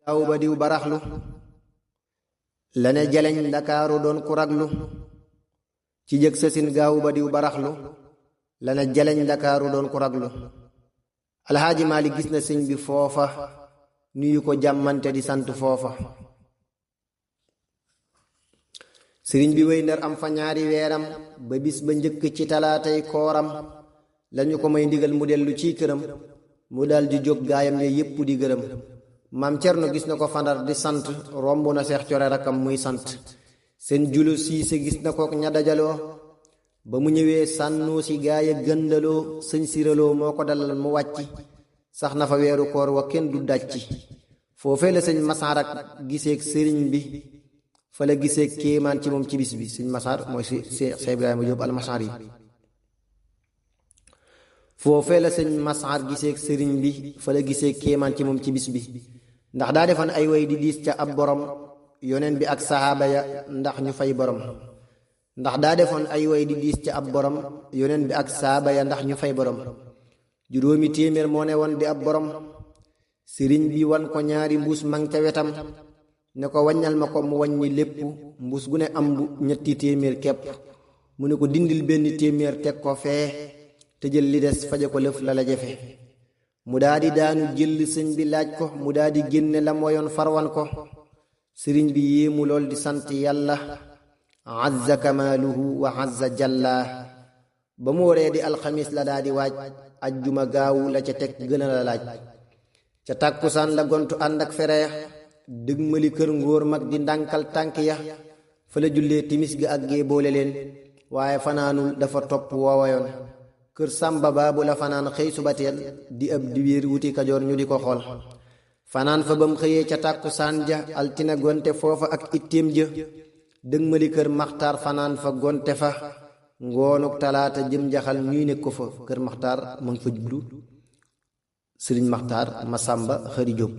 gaawu ba diw baraxlu la ne jaleñ ndakaaru doon ku raglu ci jëg sësin gaawu ba diw baraxlu la ne jaleñ ndakaaru doon ku raglu alxaaji Maalik gis na sëñ bi foofa nuyu ko jàmmante di sant foofa sëriñ bi wéy Ndar am fa ñaari weeram ba bis ba njëkk ci talaatay kooram lañu ko may ndigal mu dellu ci këram mu daldi jóg gaayam ne yépp di gërëm maam Cerno gis na ko fa Ndar di sant romb na Seex Core rakkam muy sant seen Julo Siise gis na ko ña dajaloo ba mu ñëwee sànnoo si gaaya gëndaloo sëñ siraloo moo ko dalal mu wàcc sax na fa weeru koor wa kenn du dàcci foofee la sëñ Masaar ak giseek sëriñ bi fa la gisee kéemaan ci moom ci bis bi sëñ Masaar mooy si Seex Ibrahima Jóob almasaar yi foofee la sëñ Masaar gisee sëriñ bi fa la gisee kéemaan ci moom ci bis bi ndax daa defoon ay way di diis ca ab borom yoneen bi ak sahaaba ya ndax ñu fay borom ndax daa defoon ay way di diis ca ab borom yoneen bi ak sahaaba ya ndax ñu fay borom juróomi téeméer moo ne woon di ab borom sëriñ bi wan ko ñaari mbuus mang ca wetam ne ko waññal ma ko mu waññi lépp mbuus gu ne am ñetti téeméer kepp mu ne ko dindil benn téeméer teg ko fee te jël li des faje ko lëf la la jafe mu daa di daanu jël sëñ bi laaj ko mu daa di génne la moyoon farwan ko sëriñ bi yéemu lool di sant yàlla azza kamaaluhu wa azza jalla ba mu waree di alxamis la daa di waaj ajjuma gaawu la ca teg gën a la laaj ca tàkkusaan la gontu ànd ak fereex dëgmali kër ngóor mag di ndànkal tànk ya fa la jullee timis ga ak gee boole leen waaye fanaanul dafa topp woowayoon kër sàmba baabu la fanaan xëy subateel di ab diwiir wuti kajoor ñu di ko xool fanaan fa bam xëyee ca tàkkusaan ja altina gonte foofa ak itteem ja dëgmali kër maxtaar fanaan fa gonte fa ngoonuk talaata jëm jaxal ñuy nekk ko fa kër maxtaar mu ngi fa jublu sëriñ maxtaar Masamba Xëri Jóob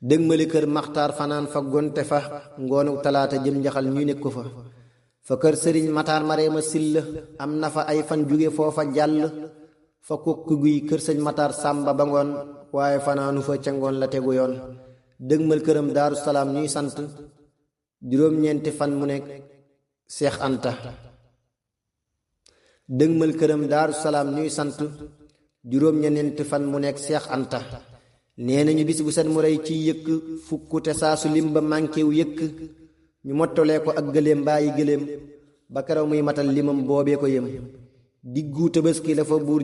dëgmali kër maxtaar fanaan fa gonte fa ngoonuk talaata jëm jaxal ñuy nekk ko fa kër sëriñ mataar mareema silla am na fa ay fan jóge foofa jàll fa kokki guy kër sëñ mataar sàmba ba ngoon waaye fanaanu fa ca ngoon la tegu yoon dëgmal këram daaru salaam ñuy sant juróom-ñeenti fan mu nekk seex anta dëgmal këram daaru salaam ñuy sant juróom-ñeenti fan mu nekk seex anta nee nañu bis bu set mu rey ciy yëkk fukk te saa su lim ba mànkew yëkk ñu mottalee ko ak gëléem mbaayi gëléem ba keroog muy matal limam boobee ko yëm diggu Tabaski la fa buur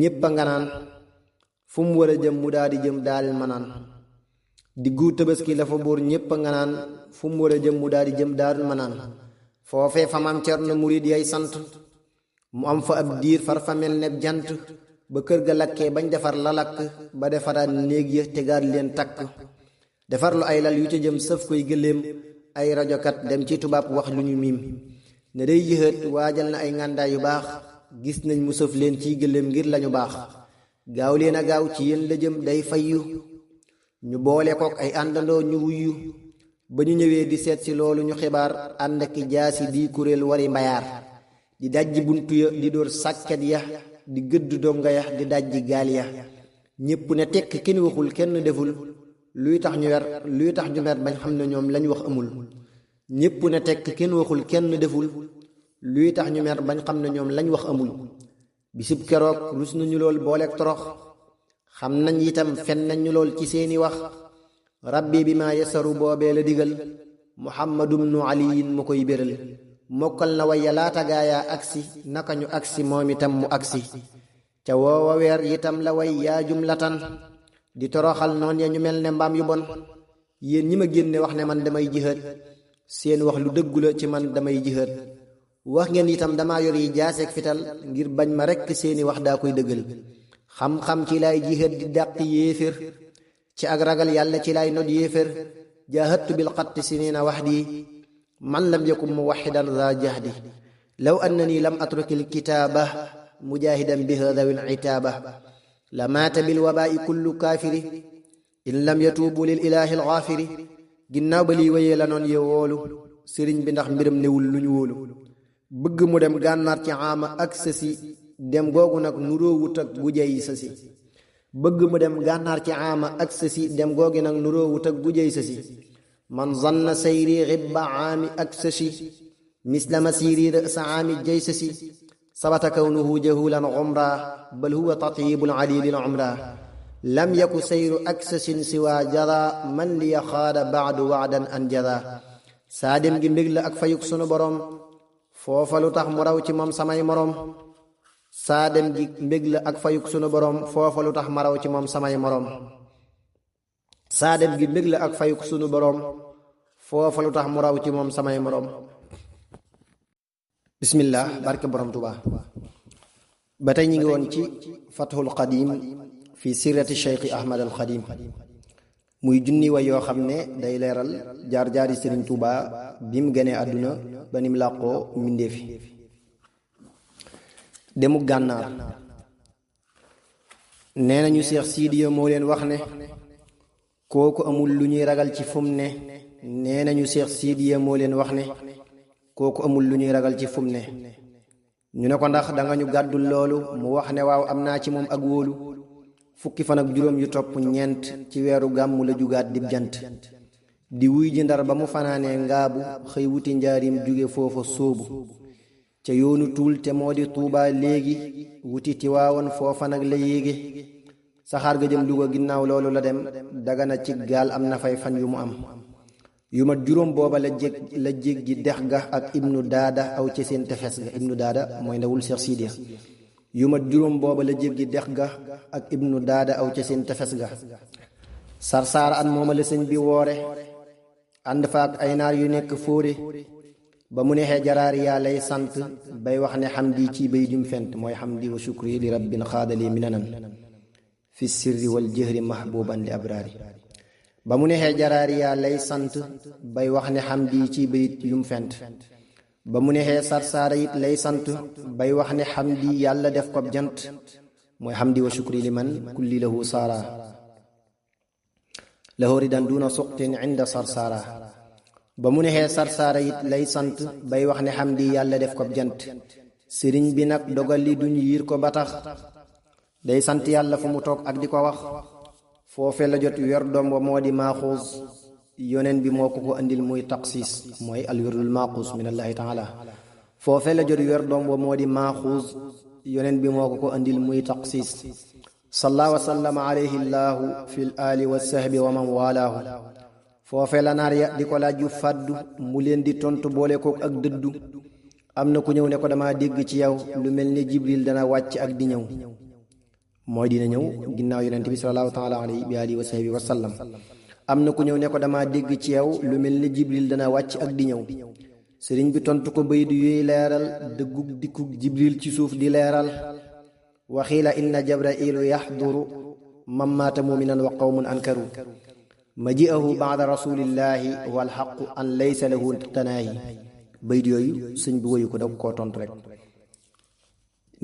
ñépp a nga naan fu mu war a jëm mu daal di jëm daal ma naan diggu Tabaski la fa buur ñépp a nga naan fu mu war a jëm mu daal di jëm daal ma naan foofee fa maam Cerno murid yay sant mu am fa ab diir far fa mel ne jant ba kër ga lakkee bañ defar la lakk ba defaraat néeg ya tegaat leen takk defar lu ay lal yu ca jëm sëf koy gëléem ay rajokat dem ci tubaab wax lu ñu miim ne day yëhët waajal na ay ngàndaay yu baax gis nañ mu sëf leen ciy gëléem ngir lañu baax gaaw leen a gaaw ci yéen la jëm day fayyu ñu boole kook ay àndandoo ñu wuyyu ba ñu ñëwee di seet si loolu ñu xibaar ànd ak jaasi di kuréel wari mbayaar di dajji buntu ya di dóor sàkket ya di gëdd donga ya di dajji gaal ya ñépp ne tekk kenn waxul kenn deful luy tax ñu mer bañ xam ne ñoom lañ wax amul ñépp ne tekk kenn waxul kenn deful luy tax ñu mer bañ xam ne ñoom lañ wax amul bisub keroog rus nañu lool booleeg torox xam nañ itam fen nañ ñu lool ci seeni wax rabbi bi ma yasaru boobee la digal muhammadum nu aliyin mu koy béral mokkal na waya laata gaayaa agsi naka ñu agsi moom itam mu agsi ca woowa weer itam la way yaa jumlatan di toroxal noon ya ñu mel ne mbaam yu bon yéen ñi ma génne wax ne man damay jihaad seen wax lu dëggu la ci man damay jihaad wax ngeen itam dama yor yi jaaseeg fital ngir bañ ma rekk seeni wax daa koy dëggal xam-xam ci lay jihaad di dàq yéefér ci ak ragal yàlla ci lay not yéefér jaahadtu bil xatti sinina wahdi man lam yakun muwaxidan za jahdi law annani lam atrukil kitaaba mujahidan biha dawil itaaba la maata bil wabaa'i kullu kaafiri in lam yatuubu lil ilaahi alxaafiri ginnaaw ba liy wéyee la noon ye woolu sëriñ bi ndax mbiram newul lu ñu wóolu bëgg mu dem gànnaar ci aama ak sësi dem googu nag nuroowut ak bu jey sësi bëgg mu dem gànnaar ci aama ak sësi dem googi nag nuroowut ak gujey sësi man zanna sayri xibba aami ak sësi misla masiri rësa aami jay sësi sabata kawnuhu jahulan umra bal huwa tatyibul alilil umra lam yaku sayru ak sësin siwa jada man liya xaada baadu waadan an jada saa dem gi mbég la ak fayuk sunu borom foofa lu tax mu raw ci moom samay morom saa dem gi mbég la ak fayuk sunu borom foofa lu tax ma raw ci moom samay morom saa dem gi mbég la ak fayuk sunu borom foofa lu tax mu raw ci moom samay morom. bismillah barke borom Tuubaa. ba tey ñu ngi woon ci fathul qadim fi sirati cheikh ahmad al xadim muy junni way yoo xam ne day leeral jaar-jaari Sëriñ Tuubaa bi mu gënee àdduna ba ni mu làqoo mbindéefi. demu gànnaar. nee nañu Seex Sidiya moo leen wax ne kooku amul lu ñuy ragal ci fum ne. nee nañu Seex Sidiya moo leen wax ne kooku amul lu ñuy ragal ci fum ne. ñu ne ko ndax danga ñu gàddul loolu mu wax ne waaw am naa ci moom ak wóolu. fukki fan ak juróom yu topp ñeent ci weeru gàmmu la jugaat dib jant di wuy ji Ndar ba mu fanaanee ngaabu xëy wuti njaarim jóge foofa sóobu ca yoonu tuul te moo di Tuubaa léegi wuti Tiwaawan foofa nag la yéege saxaar ga jëm Luga ginnaaw loolu la dem Dagana ci gaal am na fay fan yu mu am yu mat juróom booba la jéggi dex ga ak Ibnu Daada aw ci seen tefes ga. Ibnu Daada mooy ndawul Seex Sidiya. yu mat juróom booba la jéggi dex ga ak Ibnu Daada aw ca seen tefes ga. Sarsaara an mooma la sëñ bi woore ànd fa ak ay naar yu nekk fóore ba mu neexee jaraari yaa lay sant bay wax ne xamdi ci bay jum fent mooy xamdi wa shukri li rabbin xaadali minanan fi sirri wal jëhri mahbuban li abraari. ba mu neexee jaraari yaa lay sant bay wax ne xamdi ci bayit yum fent ba mu neexee sarsaara it lay sant bay wax ne xamdi yàlla def ko jant mooy xamdi wa shukri li man kulli lahu saara lahu ridan duna suqtin inda sarsaara. ba mu neexee sarsaara it lay sant bay wax ne xamdi yàlla def ko jant sëriñ bi nag dogal li duñ yiir ko ba tax day sant yàlla fu mu toog ak di ko wax foofe la jot wer doom ba moo di maaxuus yoneen bi moo ko andil muy taqsis mooy alwirdul maaxuus min allahi taala foofe la jot wer doom ba moo di maaxuus yoneen bi moo ko andil muy taqsis salla wa sallama alayhi llaahu fil aali wa sahbi wa man walaahu foofe la naar ya di ko laaj yu fàddu mu leen di tontu boole kook ak dëddu am na ku ñëw ne ko dama dégg ci yow lu mel ni jibril dana wàcc ak di ñëw mooy dina ñëw ginnaaw yonent bi sallallahu taala alayhi bi alihi wa sahbi wa sallam. am na ku ñëw ne ko dama dégg ci yow lu mel ni jibril dana wàcc ak di ñëw sëriñ bi tontu ko bayit yuy leeral dëggug dikkug jibril ci suuf di leeral waxiila inna jabrailu yaxduru man maata muminan wa qawmun ankaru maji'ahu baada rasulillahi wal xaqu an laysa lahu tanaahi. bayit yooyu sëñ bi woyu ko da koo tontu rek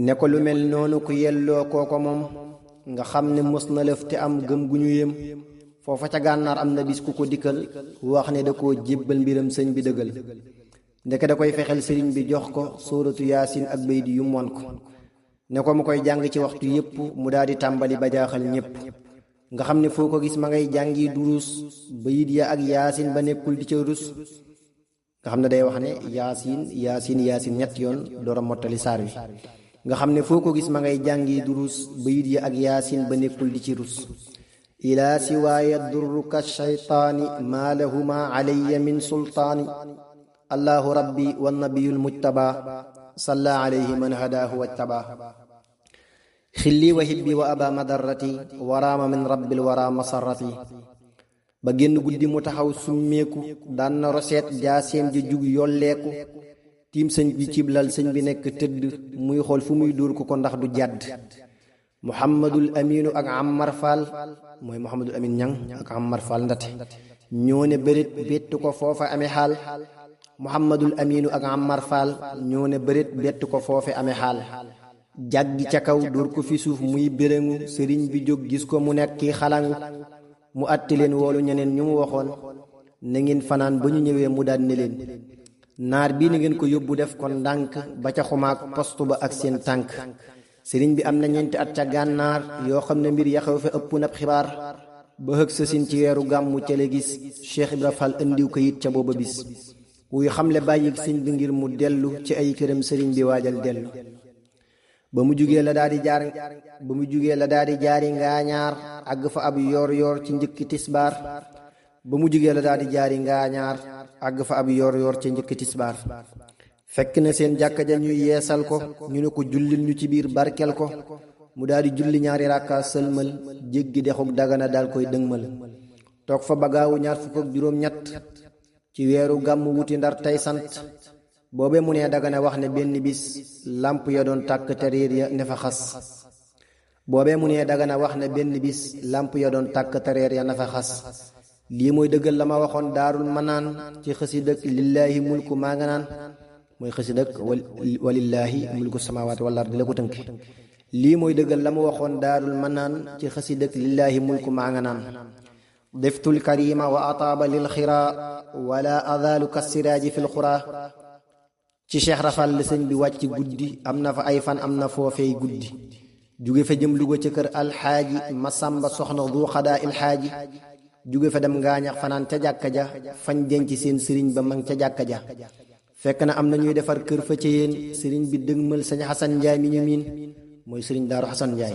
ne ko lu mel noonu ku yelloo kooko moom nga xam ne mos na lëf te am gëm gu ñu yem foofa ca gànnaar am na bis ku ko dikkal wax ne da koo jébbal mbiram sëñ bi dëggal ndeke da koy fexeel sëriñ bi jox ko sóoratu yaasin ak bayit yu mu won ko ne ko mu koy jàng ci waxtu yépp mu daal di tàmbali ba jaaxal ñépp nga xam ne foo ko gis ma ngay jàngi duruus bayit ya ak yaasin ba nekkul di ca rus nga xam ne day wax ne yaasin ñett yoon door a mottali saar wi nga xam ne foo ko gis ma ngay jàngi duruus bayit ya ak yaasin ba nekkul di ci rus ilaa siwaaya durruka shaytaani maa lahuma alayya min sultaani allahu rabbi wa nabiyul mujtaba salla alayhi man hadaahu wajtaba xilli wa hibbi wa aba madarrati waraama min rabbil wara masarrati. ba génn guddi mu taxaw summeeku daan na roseet jaaseem ja jug yolleeku tiim sëñ bi ciblal sëñ bi nekk tëdd muy xool fu muy dóor ko ndax du jàdd muhammadul aminu ak ammar fall mooy muhammadul amin ñang ak ammar fall ndate ñoo ne bërit bett ko foofa amee xaal muhammadul aminu ak ammar fall ñoo ne bërit bett ko foofe amee xaal jàggi ca kaw dóor ko fi suuf muy béréngu sëriñ bi jóg gis ko mu nekk kii xalangu mu àtti leen woolu ñeneen ñu mu waxoon na ngeen fanaan ba ñu ñëwee mu daan ne leen naar bii na ngeen ko yóbbu def kon ndànk ba ca xumaak postu ba ak seen tànk sëriñ bi am na ñeenti at ca gànnaar yoo xam ne mbir ya xew fa ëpp nab xibaar ba hëg sësin ci weeru gàmmu ca la gis Cheikh Ibra Fall indiw ko it ca booba bis wuy xamle bàyyig sëñ bi ngir mu dellu ci ay këram sëriñ bi waajal dellu ba mu jugee la daal di jaari ngaañaar àgg fa ab yoor yoor ci njëkki tisbaar fekk na seen jàkka ja ñuy yeesal ko ñu ne ko jullil ñu ci biir barkel ko mu daal di julli ñaari ràkka sëlmal jéggi dexuk Dagana daal koy dëgmal toog fa bagaawu 27 ci weeru gàmm wuti Ndar tey sant boobe mu nee Dagana wax ne benn bis làmp ya doon tàkk te réer ya ne fa xas lii mooy dëggal la ma waxoon daarul manaan ci xësidëk lillaahi mulku maa nga naan mooy xësidëk walillaahi mulku samaawaati wal ardi la ko tënk lii mooy dëggal la ma waxoon daarul manaan ci xësidëk lillaahi mulku maa nga naan deftul karima wa ataaba lil xiraa wala adaalu kassiraaji fil xuraa ci Cheikh Rafal la sëñ bi wàcc guddi am na fa ay fan am na foofeey guddi jóge fa jëm Luga ca kër alxaaji Masamba soxna du xadaa ilxaaji jóge fa dem ngaañax fanaan ca jàkka ja fañ denc seen sëriñ ba mang ca jàkka ja fekk na am na ñuy defar kër fa ca yéen sëriñ bi dëgmal sëñ Xasan Njaay mi ñu miin mooy sëriñ Daaru Xasan Njaay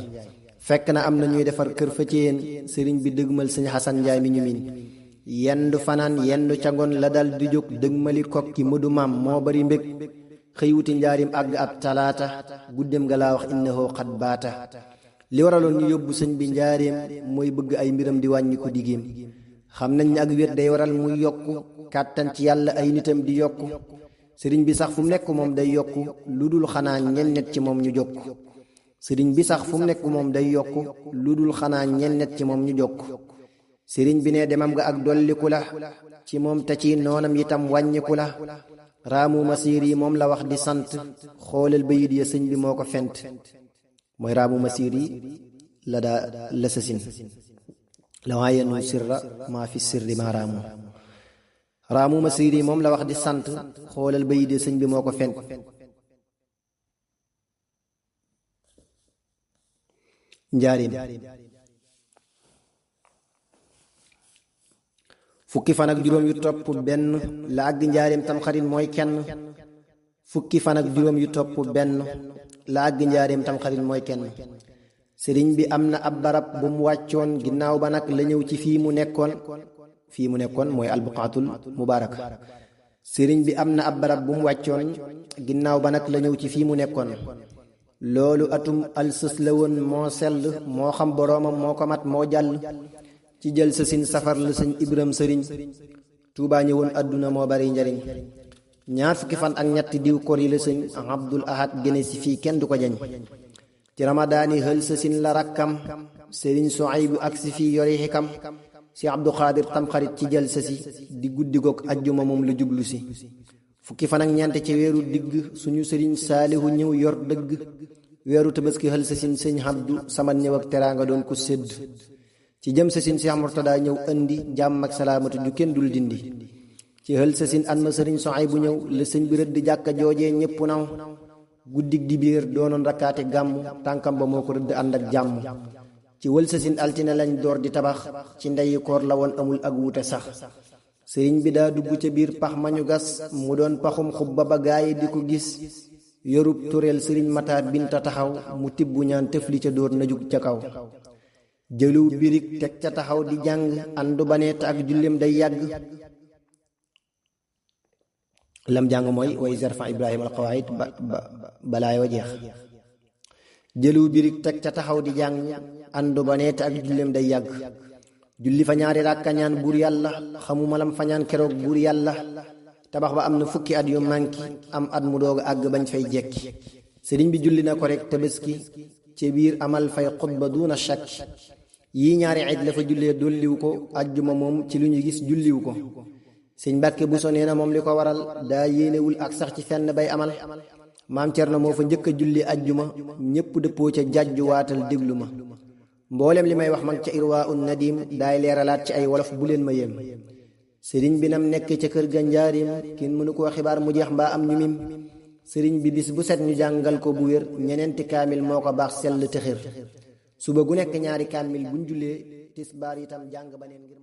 fekk na am na ñuy defar kër fa ca yéen sëriñ bi dëgmal sëñ Xasan Njaay mi ñu miin yendu fanaan yendu ca ngoon la dal di jóg dëgmali kokki mëdu maam moo bari mbég xëy wuti njaarim àgg ab talaata guddem ga laa wax innahu xat baata li waraloon ñu yóbbu sëñ bi njaareem mooy bëgg ay mbiram di wàññi ko digéem xam nañ ne ak wér day waral muy yokku kàttan ci yàlla ay nitam di yokku sëriñ bi sax fu mu nekk moom day yokku lu dul xanaa ñennet ci moom ñu jokku sëriñ bi sax fu mu nekk moom day yokku lu dul xanaa ñennet ci moom ñu jokku sëriñ bi ne demam nga ak dolliku la ci moom te ci noonam itam wàññiku la raamu masiir yi moom la wax di sant xoolal bayit ya sëñ bi moo ko fent mooy raamu masiir yi la daa la sasin la waaye nu sirra maa fi sirri maa raamu masiir yi moom la wax di sant xoolal bayit ya sëñ bi moo ko fent njaarim fukki fan ak juróom yu topp benn la àgg njaareem tamxarit mooy kenn fukki fan ak juróom yu topp benn la àgg njaareem tamxarit mooy kenn sëriñ bi am na ab barab bu mu wàccoon ginnaaw ba nag la ñëw ci fii mu nekkoon mooy albuqaatul mubaaraka sëriñ bi am na ab barab bu mu wàccoon ginnaaw ba nag la ñëw ci fii mu nekkoon loolu atum alsës la woon moo sell moo xam boroomam moo ko mat moo jàll ci jël sa sin safar la sëñ Ibram sëriñ Tuubaa ñëwoon àdduna moo bari njariñ ñaar fukki fan ak ñetti diw kor yi la sëñ Abdul Ahad géne si fii kenn du ko jañ ci ramadaani hël sa sin la rakkam sëriñ Suaybu ak si fii yori xikam si Abdu Xaadir tamxarit ci jël sa si di guddi goog ajjuma moom la jublu si fukki fan ak ñeent ci weeru digg suñu sëriñ Saalihu ñëw yor dëgg weeru tabaski hël sa sin sëñ Abdu sama ñëw ak teraanga doon ko sédd ci jëm sa sin Cheikh Murtada ñëw indi jàmm ak salaamatu ju kenn dul dindi ci hël sa sin an ma sëriñ Suaybu ñëw la sëñ bi rëdd jàkka joojee ñépp naw guddig di biir doonoon rakkaati gàmmu tànkam ba moo ko rëdd ànd ak jàmm ci wël sa sin altine lañ door di tabax ci ndeyi koor la woon amul ak wuute sax sëriñ bi daa dugg ca biir pax ma ñu gas mu doon paxum xubba ba gaayi di ko gis yorub tureel sëriñ Mataar Binta taxaw mu tibbu ñaan tëfli ca dóor na jug ca kaw jëluw birig teg ca taxaw di jàng andu baneet ak jullem day yàgg lam jàng mooy way zarfa Ibrahima alqawaid balaay wa jeex jëluw birig teg ca taxaw di jàng andu baneet ak jullem day yàgg julli fa ñaari ràkka ñaan buur yàlla xamuma lam fa ñaan keroog buur yàlla tabax ba am na fukki at yu manki am at mu doog àgg bañ fay jekki sëriñ bi julli na ko rek tabaski ci biir amal fay xutba duna shakk yii ñaari ayit la fa jullee dolliwu ko ajjuma moom ci lu ñu gis julliwu ko sëñ Mbàkke Buso nee na moom li ko waral daa yéenewul ak sax ci fenn bay amal maam Cerno moo fa njëkk a julli ajjuma ñépp dëppoo ca jàjju waatal déglu ma mboolem li may wax mag ca irwaa un nadim daay leeralaat ci ay wolof bu leen ma yem sëriñ bi nam nekk ca kër ga njaarim kenn mënu koo xibaar mu jeex mbaa am ñu mim sëriñ bi bis bu set ñu jàngal ko bu wér ñeneenti kaamil moo ko baax sell te xir suba gu nekk ñaari kaamil buñ jullee tisbaar itam jàng ba neen ngir